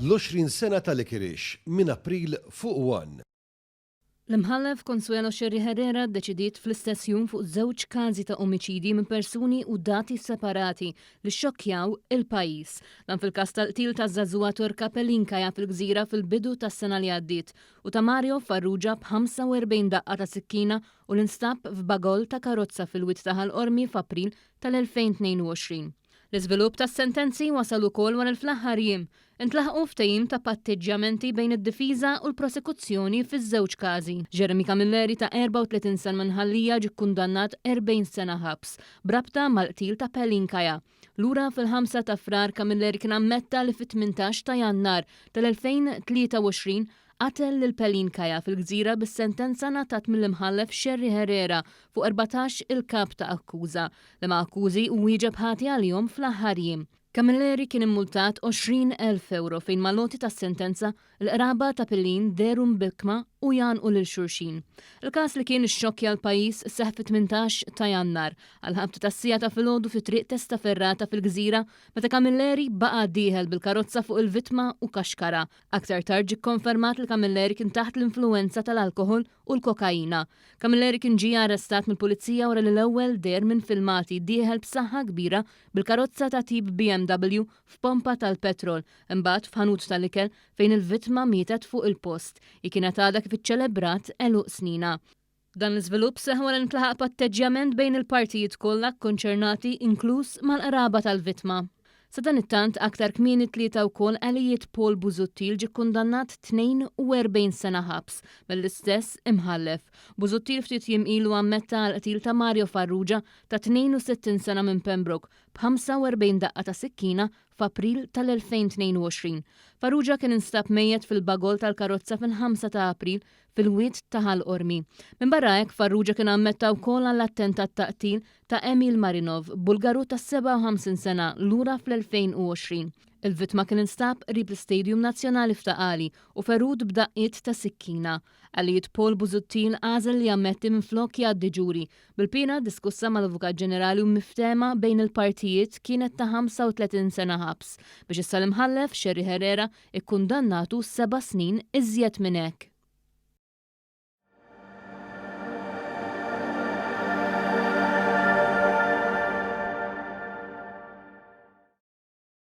L-20 sena ta' Licorice minn April fuq One. L-Imħallef Consuelo Scerri Herrera ddeċidiet fl-istess jum fuq żewġ każi ta' omiċidji minn persuni u dati separati li xxokkjaw il-pajjiż. Dan fil-każ tal-qtil taż-żagħżugħa Torka Pelinkaya fil-Gżira fil-bidu tas-sena li għaddiet u ta' Mario Farrugia b'45 daqqa ta' sikkina u li nstab f'bagoll ta' karozza fil-Wied ta' Ħal Qormi f'April tal-2022. L-iżvilupp tas-sentenzi wasal ukoll wara li fl-aħħar jiem intlaħqu ftehim ta' patteġġjamenti bejn id-difiża u l-prosekuzzjoni fiż-żewġ każi. Jeremy Camilleri ta' 34 sena minn Ħal Lija ġie kkundannat 40 sena ħabs b'rabta mal-qtil ta' Pelin Kaya. Lura fil-5 ta' Frar Camilleri kien ammetta li fit-18 ta' Jannar tal-2023 Qatel lil Pelin Kaya fil-Gżira bis-sentenza ngħatat mill-Imħallef Scerri Herrera fuq 14 il-kap ta' akkuża, liema akkużi hu wieġeb ħati għalihom fl-aħħar jiem. Camilleri kien immultat 20,000 ewro fejn mal-għoti tas-sentenza, il-qraba ta' Pelin dehru mbikkma u jgħannqu lil xulxin. Il-każ li kien ixxokkja l-pajjiż seħħ fit-18 ta' Jannar, għall-ħabta tas-siegħa ta' filgħodu fi Triq Testaferrata fil-Gżira meta Camilleri baqa' dieħel bil-karozza fuq il-vittma u kaxkarha. Aktar tard ġie kkonfermat li Camilleri kien taħt l-influwenza tal-alkoħol u l-kokaina. Camilleri kien ġie arrestat mill-Pulizija wara li l-ewwel deher minn filmati dieħel b'saħħa kbira bil-karozza ta' tip BMW f'pompa tal-petrol, imbagħad f'ħanut tal-ikel fejn il-vittma mietet fuq il-post. Hi kienet għadha kif iċċelebrat għeluq sninha. Dan l-iżvilupp seħħ wara li ntlaħaq patteġġjament bejn il-partijiet kollha kkonċernati inkluż mal-qraba tal-vittma. Sadanittant, aktar kmieni t-Tlieta wkoll Elliot Paul Busuttil ġie kkundannat 42 sena ħabs mill-istess imħallef. Busuttil ftit jiem ilu ammetta għall-qtil ta' Mario Farrugia ta' 62 sena minn Pembroke b'45 daqqa ta' sikkina f'April tal-2022. Farrugia kien instab mejjet fil-bagoll tal-karozza fil-5 ta' April fil-Wied ta' Ħal Qormi. Minbarra hekk, Farrugia kien ammetta wkoll għall-attentat ta' qtil ta' Emil Marinov, Bulgaru ta' 57 sena, lura fl-2020. Il-vittma kien instab qrib l-Istadium Nazzjonali f'Ta' Qali u ferut b'daqqiet ta' sikkina. Elliot Paul Busuttil għażel li jammetti minflok jgħaddi ġuri, bil-piena diskussa mal-Avukat Ġenerali u miftehma bejn il-partijiet kienet ta' 35 sena ħabs, biex issa l-Imħallef Scerri Herrera ikkundannatu seba' snin iżjed minn hekk.